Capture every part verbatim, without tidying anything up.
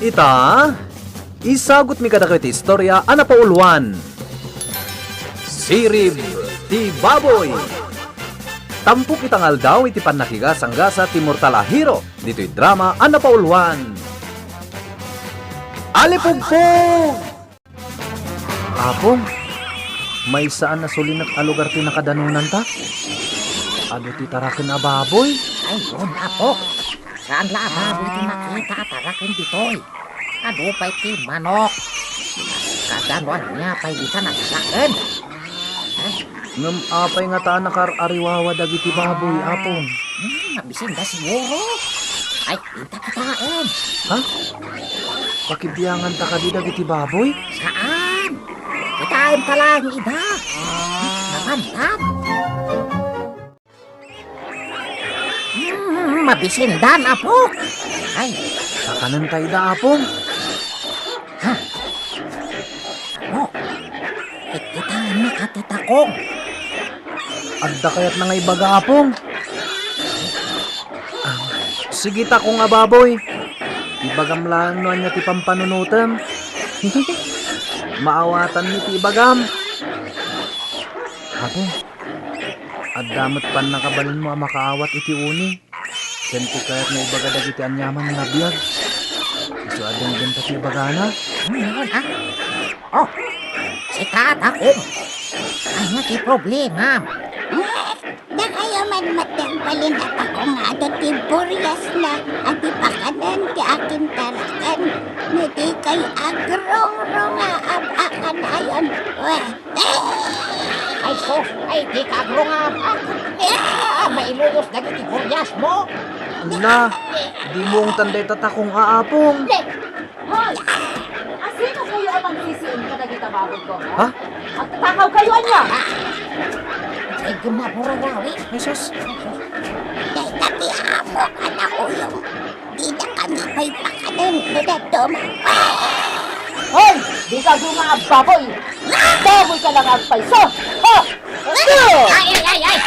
Ita, isagutmi kadakayo ti istorya a napauluan. Sirib ti Baboy. Tampok ita nga aldaw iti pannakigasanggasa ti mortal a hero ditoy drama a napauluan. Alipugpog! Apong, maysa a nasulinek a lugar ti nakadanonanta? Adu ti taraken a baboy? Ay, wen, Apo. Saan la a baboy ti makita a taraken ditoy. Adu pay ti manok. Kas kadanoan niya pay dita nataraken. Ngem apay ngata a nakaar-ariwawa dagiti baboy, Apong? Hmm, nabisinda siguro. Ay, inta kitaen. Ha? Pakibianganta kadi dagiti baboy? Saan? Kitaenta laeng ida. Napantag. Hmm, mabisindan, Apo. Ay. Pakanenta ida, Apong. Ha? Apo, kitkitaennak ti takong. Adda kayatna nga ibaga, Apong? Ah, sige, takong a baboy. Ibagam laeng no ania ti pampanunotem. Maawatanmi ti ibagam. Apong, adda met pannakabalinmo a makaawat iti uni ken ti kayat nga ibaga dagiti aniaman nga biag. Isu a dengdengta ti ibagana. Hmm, ah. Oh, sika, takong. Ania ti problemam? Dakayo man met ti agbalin a takong nga adu ti buriasna a di pakanen ti akin taraken. No dikay agrungrungaab a kanayon. Weh, Ay, sus! Ay, dika agrungaab! Ah, mailuyos dagiti buriasmo! Na, dimo ungtan dayta takong a, Apong. Hoy! Asino kayo a magsisiin kadagita baboy ko, ha? Ha? Agtatakaw kayo, ania? Ay, gumaburawawi. Ay, sus. Dayta ti amo a nauyong. Dida kami pay pakanen no dadduma. Hoy! Dika agrungaab, baboy! Baboy ka lang agpayso! Ha? Ay, ay, ay, ay!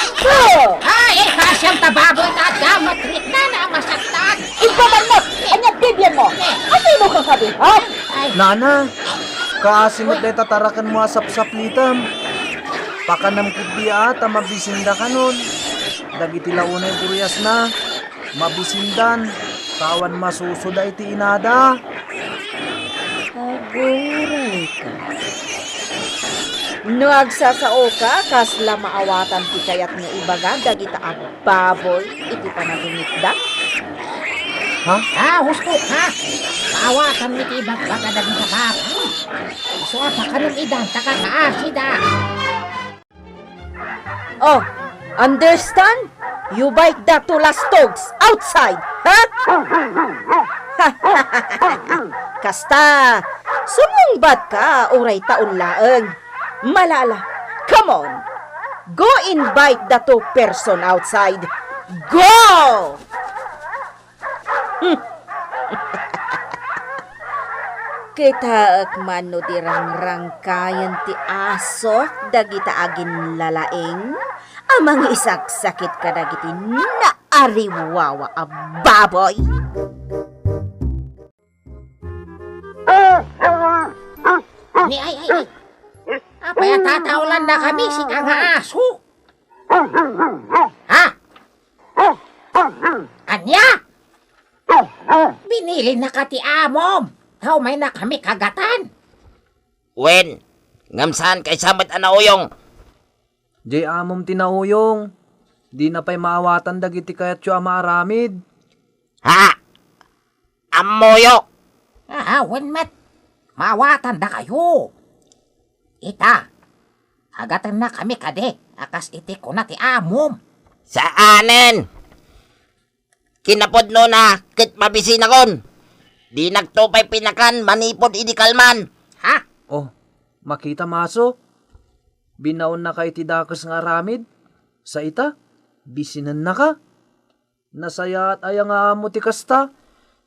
Ay, ay, kasiam ta baboy ta adda matrikna na masaktan! Ibabannak! Ania bibianmo? Asino ka kadi, ha? Ay. Nana, kaasi met dayta tarakenmo a sapsaplitem. Pakanam ketdi a ta mabisinda kanon. Dagiti la unay buriasna. Mabisindan, ta awan masusoda iti inada. Aguray ka. No agsasaoka, kasla maawatan ti kayat nga ibaga dagita a baboy iti panagingitda? Ha? Ah, husto ka! Maawatanmi ti ibagbaga dagita baboy. Isu a pakanem idan, ta kakaasida. Oh, understand? You bite the two last dogs outside, ha? Kasta, sumungbat ka, uray taon laeng. Malala, come on. Go invite the two person outside. Go! Kitaek man no di rangrangkayen ti aso dagita aginlalaing a mangisaksakit kadagiti naariwawa a baboy. Ni, ay, ay, ay. Apay a tataulanna kami, sika nga aso? Ha? Ania? Binilinnaka ti amom, ta umayna kami kagatan. Wen, ngem saan kaysa met a nauyong? Diay amom ti nauyong. Dina pay maawatan dagiti kayatyo a maaramid. Ha? Ammoyo? Ah, wen met. Maawatandakayo. Ita, agatennakami kadi a kas iti kuna ti amom. Saanen! Kinapudnona ket mabisinakon. Dinakto pay pinakan manipud idi kalman. Ha? Oh, makita, maso? Binaonnaka iti dakes nga aramid? Sa ita, bisinennaka? Nasayaat aya nga ammo ti kasta?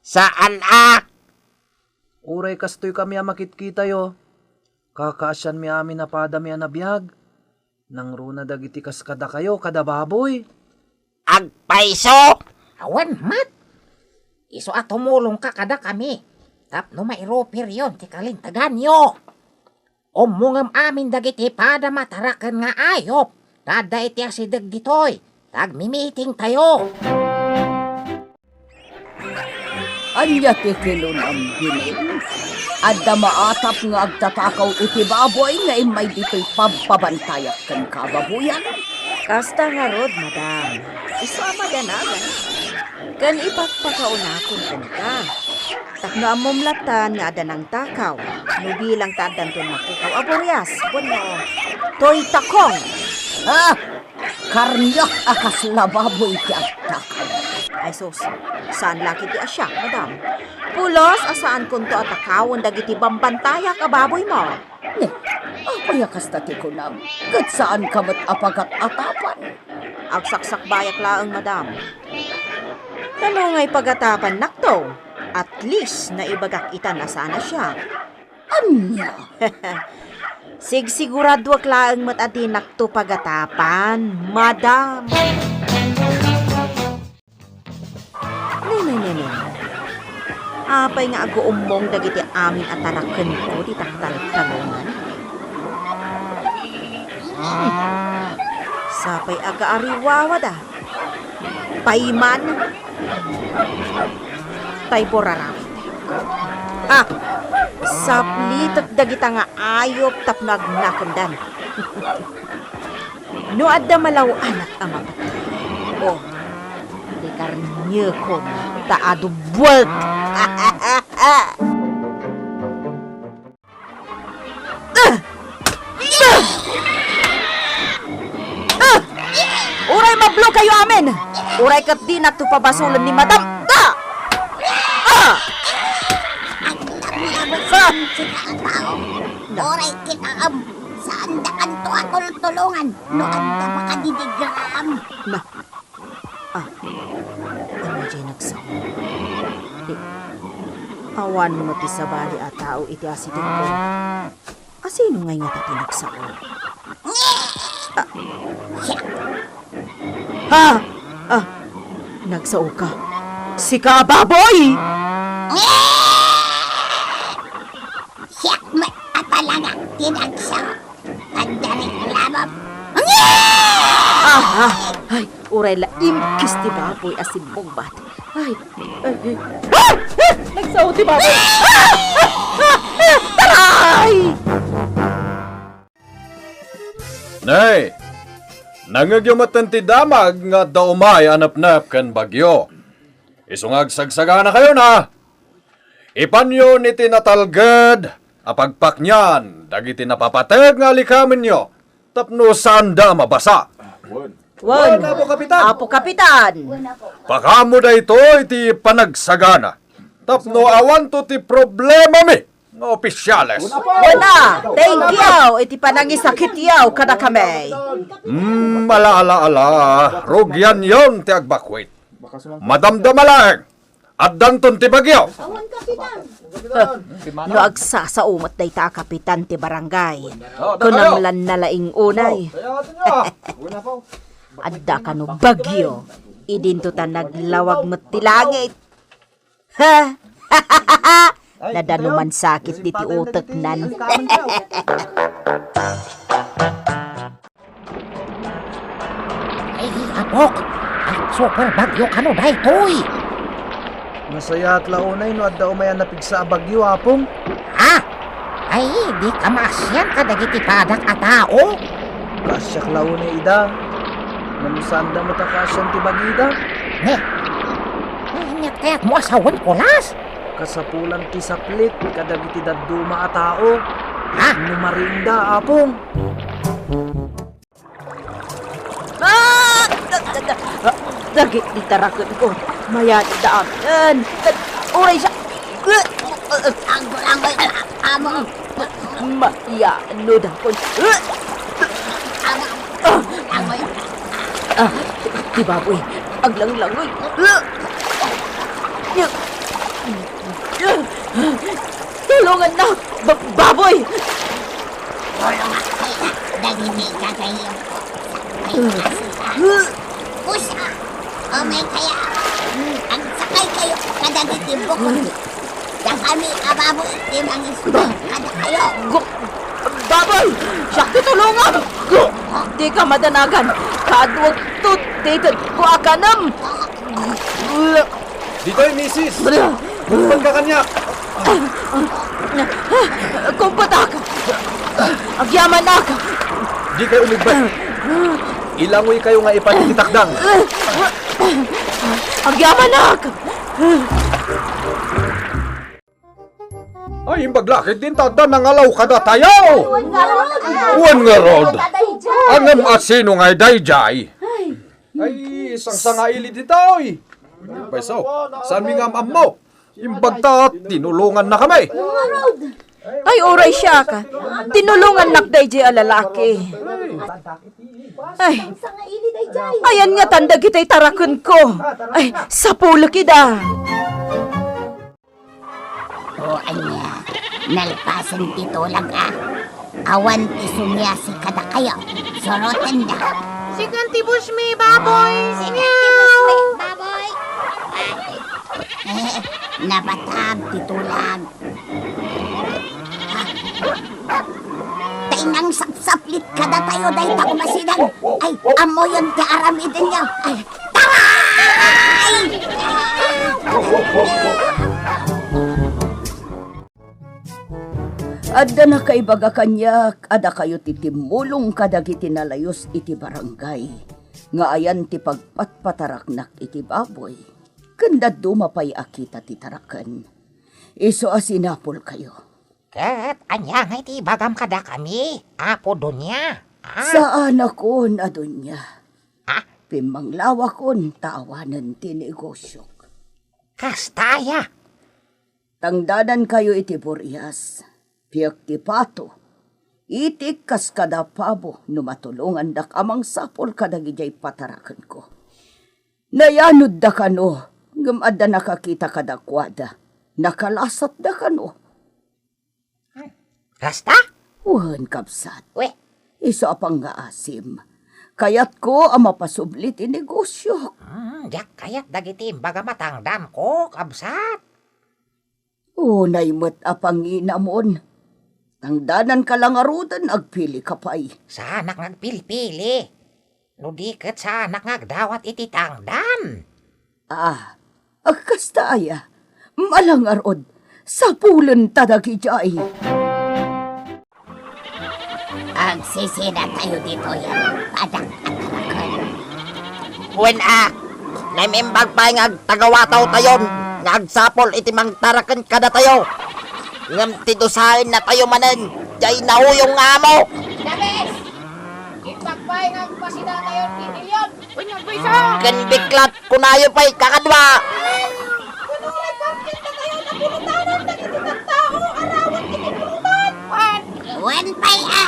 Saan a! Uray kastoy kami a makitkitayo, kakaasianmi amin a padami a nabiag. Nangruna dagiti kas kadakayo, kada baboy. Agpayso! Awan met! Isu a tumulongka kadakami. tapno mairupiryon ti kalinteganyo. Ummongem amin dagiti pada mataraken nga ayup nga adda iti asideg ditoy, ta agmimitingtayo. Ania ti kinunam, Bining? Adda maatap nga agtatakaw iti baboy nga immay ditoy pabpabantayak ken kababoyan? Kasta ngarud, madam. Isu a madanagan. Ken ipakpakaunakon kenka. Tapno ammom latta nga adda nangtakaw, no bilang ta addanton mapukaw a burias wenno toy takong. Ah! Karniak a kasla baboy ti agtakaw. Ay sus, saan la ketdi a siak, madam. Pulos a saankonto a takawen dagiti bambantayak a baboymo. Ne, apay a kasta ti kunam? Ket saanka met a pagat-atapan? Agsaksakbayak laeng, madam. Tano nga ipagatapannakto? At least, naibagak itan a saan a siak. Ania? Sigsiguraduak laeng met a dinakto pagatapan, madam. Ne, ne, ne, ne. Apay nga aguummong dagiti amin a tarakenko ti taktaltalongan? Hmm. Sapay agaariwawada. Paiman. Tay burarawit. Ah, saplitek dagita nga ayup tapno agnakendan. No adda malaw-anak a mapatay, o, di karniekom ta adu buek. Ah! Ah! Uray mablo kayo amin! Uray ket dinakto pabasolen ni Madam! Ah! Ah! Ang labusan sika a tao. Uray kita am, saandakanto a tultulongan no adda makadidigram. Na, Ah, ania diay nagsao? Di, awan met ti sabali a tao iti asidegko. Asino ngay ngata ti nagsao? Ah. Ha? Ah, nagsaoka. Sika a baboy! Siak met a talaga ti nagsao. Adda reklamo. Ah, ah, ay, uray la imkis ti baboy a simmungbat. Ay, ay, ay. Ah! Ah! Nagsao ti baboy! Ah! Ah! Ah! Ah! Taray! Nay, nangngegyo metten ti damag nga adda umay a nepnep ken bagyo. Isu nga agsagsaganakayona, ipanyon iti natalged a pagpaknian dagiti napapateg nga alikamenyo tapno saanda a mabasa. Wen. Wen, Apo Kapitan. Apo Kapitan. Pakamo daytoy ti panagsagana tapno awanto ti problemami nga opisyales. Wen, Apo. Wen, thank you iti panangisakityo kadakami. Hmm, ala, ala, ala. Rugianyon ti agbakwit. Madamdama laeng. Addanton ti bagyo. Awan, Kapitan. No agsasao met dayta a kapitan ti barangay, kunam lan nalaing unay. Adda kano bagyo, idinto ta naglawag met ti langit. Ha? Nadano man sakit diti uteknan. Ay, apok! Ay, super bagyo kano daytoy! Nasayaat la unay no adda umay a napigsa a bagyo, Apong. Ha? Ay, di ka maasian kadagiti padak a tao? Kaasiak la unay ida. Ngem saanda met a kaasian ti bagida. Ne? Ay, aniak kayatmo a sawen, Kulas? Kasapulan ti saplit kadagiti dadduma a tao. Ha? No mariingda, Apong. Ah! Da-, da-, da-, ah, dagiti tarakenko, mayat daamen. Uray sa-, Anggoy, anggoy, amo. Mayat dakon. Amo, anggoy. Ah, ti baboy, aglanglangoy. Tulungannak, ba-, baboy! Tulongak kaya, dagiti gagayem. Sakay kasi ka. Pusa, umay kaya, agsakay kayo kadagiti bukor. Ta Kami a baboy ti mangistor kadakayo. Go-, baboy! Siak ti tulongam! Go-, dika madanagan! Kaduagto ti itedko a kanem! Ditoy, misis! Kumpat ka kaniak! Kumpatak! Agyamanak! Dikay umigbay! Ilangoykayo nga ipan iti takdang! Agyamanak! Ay, imbag la ketdin ta adda nangalaw kadatayo! Wen ngarud! Ngem asino ngay daydiay? Ay, sangsangaili ditoy! Payso, saanmi nga am-ammo? Imbag ta tinulongannakami! Ay, uray siak, tinulongannak daydiay a lalaki. Ay, ayan ngatan dagiti tarakenko. Ay, sapulek ida. O ania, nalpasen ti tulag a. Awan ti sumiasi kadakayo. Surotenda. Sikan ti busmi, baboy. Sikan ti busmi, baboy. Eh, nabatab ti tulag. Ta inang sapsaplit kadatayo dayta a umasideg. Ay, ammoyon ti aramidenyo. Ay, taray! Adda nakaibaga kaniak a dakayo ti timmulong kadagiti nalayus iti barangay nga ayan ti pagpatpataraknak iti baboy, ken dadduma pay a kita ti taraken. Isu a sinapulkayo. Ket ania ngay ti ibagam kadakami, Apo Doña? Ah? Saanakon a doña. Ah? Pimmanglawakon ta awanen ti negosyok. Kasta aya? Tangdanankayo iti burias, piek ti pato, itik kas kada pabo no matulongandak a mangsapul kadagidiay patarakenko. Nayanodda kano, ngem adda nakakita kadakuada. Nakalasatda kano. Rasta? Wen, kabsat. We. Isu a pangngaasim. Kayatko a mapasubli ti negosyok. Hmm, diak kayat dagiti imbagam a tangdanko, kabsat. Unay met a panginamon. Tangdananka la ngaruden, agpilika pay. Saanak nga agpilpili. No di ket saanak nga agdawat iti tangdan. Ah, kasta aya? Mala ngarud, sapulenta dagidiay. Agsisinatayo ditoy, padak a taraken. Wen a, naimbag pay nga agtagawatawtayon nga agsapul iti mangtaraken kadatayo. Ngem ti dusaennatayo manen, diay nauyong nga amo. Dabes! Imbag pay nga agpasidatayon ti milyon. Ken biklat, kunayo pay kakadua. Wen pay a,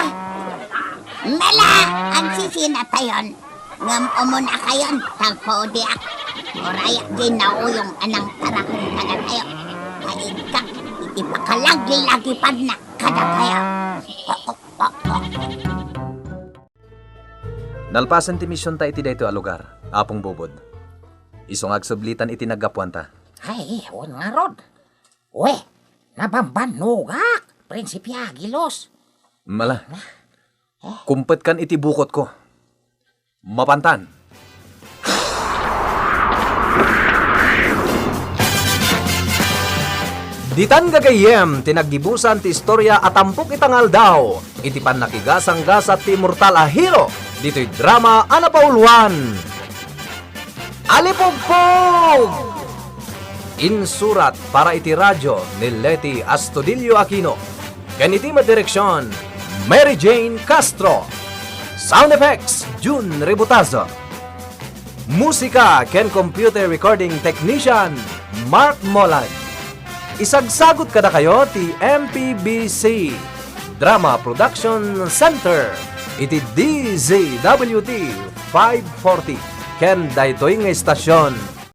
mala, agsisinatayon. Ngem umunakayon, tagpaudiak. Urayak diay nauyong a nangtaraken kadatayo. Kaikkak iti pakalaglagipadna kadatayo. Nalpasen ti misionta iti daytoy a lugar, Apong Bubod. Isu nga agsublitan iti naggapuanta. Ay, wen ngarud. We, nabambannogak, Prinsipe Aguilos. Mala. Kumpetkan iti bukotko. Mapantan. Ditan gagayyem ti naggibusan ti istorya a tampok ita nga aldaw iti pannakigasanggasat ti immortal a hero ditoy drama a napauluan. Alipugpog! Insurat para iti radyo ni Leti Astudillo Aquino, ken iti madireksion, Mary Jane Castro. Sound effects, Jun Ributazo. Musika ken computer recording technician, Mark Molag. Isagsagut kadakayo ti M P B C Drama Production Center iti D Z W T five forty ken daytoy nga istasion